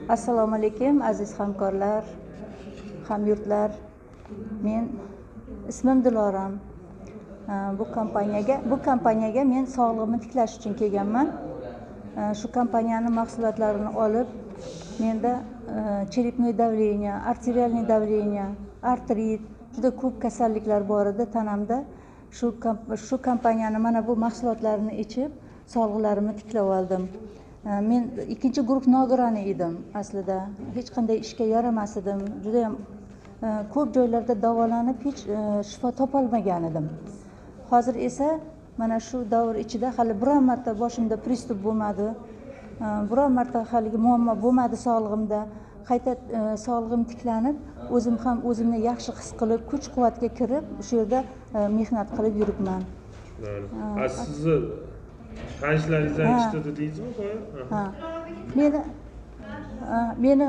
Assalomu alaykum aziz hamkorlar, hamyurtlar. Men ismim Diloram. Bu kompaniyaga men sog'lig'imni tiklash uchun kelganman. Shu kompaniyaning mahsulotlarini olib, menda черепное давление, артериальное давление, artrit, juda ko'p kasalliklar bor edi tanamda. Shu kompaniyani mana bu mahsulotlarini ichib, sog'liqlarimni tiklab oldim. Men ikkinchi guruh nogironi edim aslida. Hech qanday ishga yaramas edim. Juda ham ko'p joylarda davolanib hech shifo topolmagan edim. Hozir esa mana shu davr ichida hali biron marta boshimda приступ bo'lmadi. Biron marta haligi muammo bo'lmadi sog'lig'imda. Qayta sog'lig'im tiklanib, o'zim ham o'zimni yaxshi his qilib, kuch-quvvatga kirib, shu yerda mehnat qilib yuribman. Sizni tanishlaringizdan eshitdi dedingizmi boya? Ha. Meni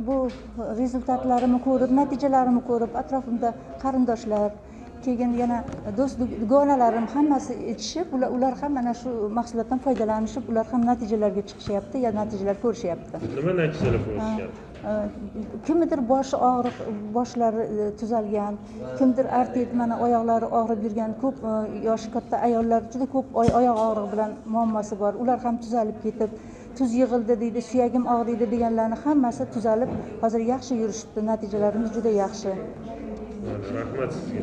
bu rezultatlarimni ko'rib, natijalarimni ko'rib, atrofimda qarindoshlar, keyin yana do'st dugonalarim hammasi ichishib, ular ham mana shu mahsulotdan foydalanishib, ular ham natijalarga chiqishyapti, ya natijalar ko'rishyapti. Nima natijalar ko'rishyapti? Kimnidir boshi og'riq, boshlari tuzalgan, kimdir artrit, mana oyoqlari og'rib yurgan, ko'p yoshi katta ayollar juda ko'p oyoq og'rig'i bilan muammosi bor, ular ham tuzalib ketib, tuz yig'ildi deydi, suyagim og'riydi deganlarni hammasi tuzalib, hozir yaxshi yurishibdi, natijalarimiz juda yaxshi. Rahmat sizga.